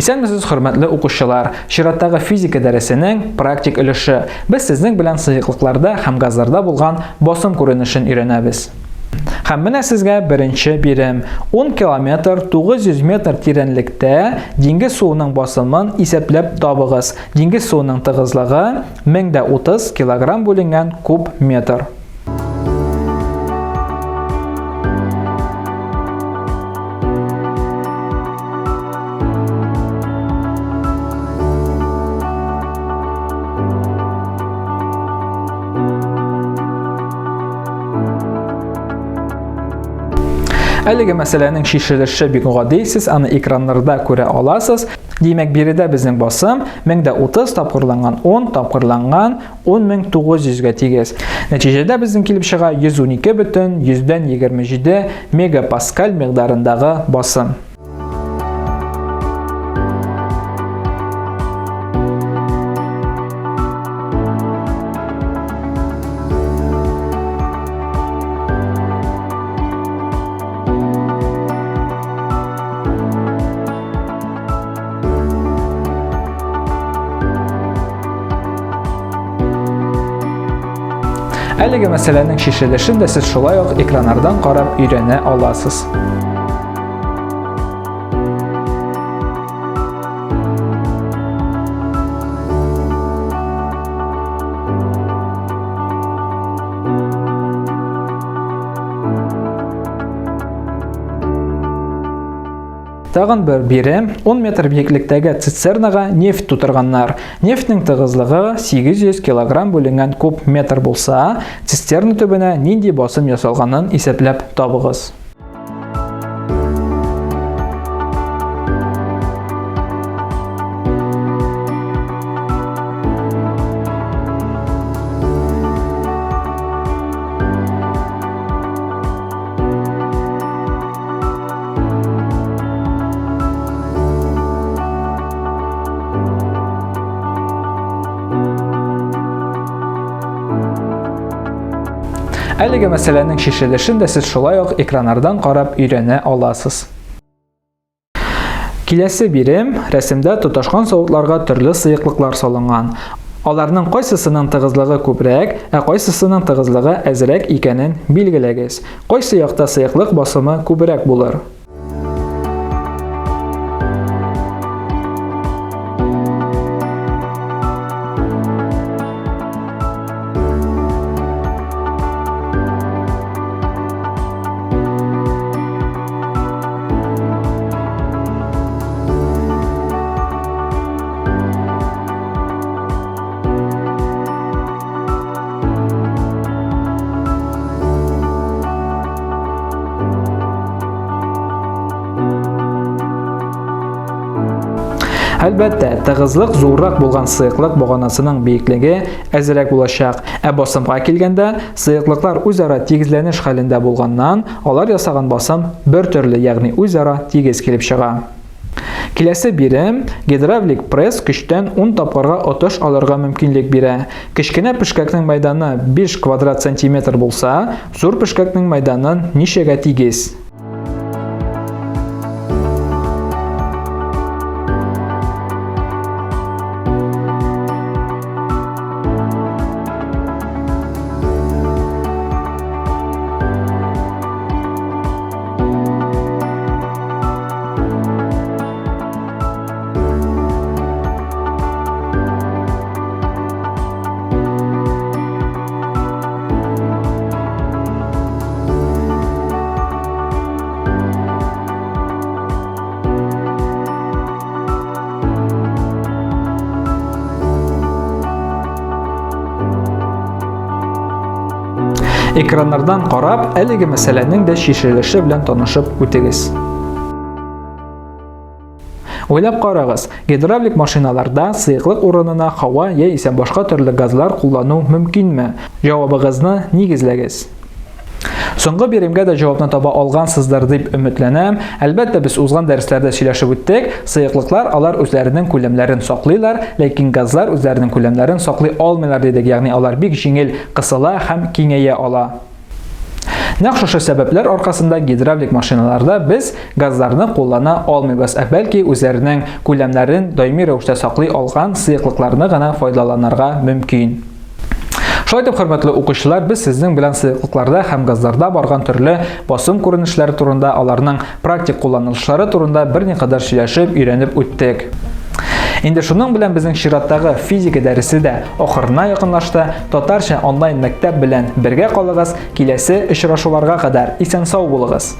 Исәнмесез, хөрмәтле укучылар! Чираттагы физика дәресенең практик өлеше. Без сезнең белән сыеклыкларда һәм газларда булган басым күренешен өйрәнәбез. Һәм менә сезгә беренче бирем. 10 километр 900 метр тирәнлектә диңгез суының басымын исәпләп табыгыз. Диңгез суының тыгызлыгы 1030 килограмм бүленгән куб метр. Әлеге мәсьәләнең чишелеше бик гади, сез аны экраннарда күрә аласыз. Димәк, биредә безнең басым 1030 тапкырланган 10 тапкырланган 10900 гә тигез. Нәтиҗәдә безнең килеп чыга 112,27 мегапаскаль микъдарындагы басым. Әлеге мәсьәләнең чишелешен дә сез шулай ук экраннардан карап өйрәнә аласыз. Тагын бер бирем, 10 метр биеклектәге цистернага нефть тутырганнар. Нефтьнең тыгызлыгы 800 килограмм бүленгән куб метр булса, цистерна төбенә нинди басым ясалганын исәпләп табыгыз. Әлеге мәсьәләнең чишелешен дә сез шулай ук экраннардан карап өйрәнә аласыз. Киләсе бирем, рәсемдә тоташкан савытларга төрле сыеклыклар салынган. Аларның кайсысының тыгызлыгы күбрәк, ә кайсысының тыгызлыгы әзрәк икәнен билгеләгез. Кайсы якта сыеклык басымы күбрәк булыр? Әлбәттә, тыгызлык зуррак булган сыеклык баганасының биеклеге әзрәк булачак. Ә басымга килгәндә, сыеклыклар үзара тигезләнеш хәлендә булганнан, алар ясаган басым бер төрле, ягъни үзара тигез килеп чыга. Киләсе бирем гидравлик пресс көчтән 10 тапкырга отыш алырга мөмкинлек бирә. Кечкенә пешкәкнең мәйданы 5 квадрат сантиметр булса, зур пешкәкнең мәйданын ничәгә тигез? Экраннардан карап, әлеге мәсьәләнең дә чишелеше белән танышып үтегез. Уйлап карагыз, гидравлик машиналарда сыеклык урынына һава яисә башка төрле газлар куллану мөмкинме? Җавабыгызны нигезләгез. Соңгы биремгә дә җавапны таба алгансыздыр дип өметләнәм. Әлбәттә, без узган дәресләрдә сөйләшеп үттек. Сыеклыклар алар үзләренең күләмнәрен саклыйлар, ләкин газлар үзләренең күләмнәрен саклый алмыйлар дидек, ягъни алар бик җиңел кысыла һәм киңәя ала. Нәкъ шушы сәбәпләр аркасында гидравлик машиналарда без газларны куллана алмыйбыз, ә бәлки үзләренең күләмнәрен даими рәвештә саклый алган сыеклыкларны гына файдаланырга мөмкин. Шулай итеп, хөрмәтле укучылар, без сезнең белән сыеклыкларда һәм газларда барган төрле басым күренешләре турында, аларның практик кулланылышлары турында берникадәр сөйләшеп, өйрәнеп үттек. Инде шуның белән безнең чираттагы физика дәресе дә ахырына якынлашты. Татарча онлайн мәктәп белән бергә калыгыз. Киләсе очрашуларга кадәр исән-сау булыгыз.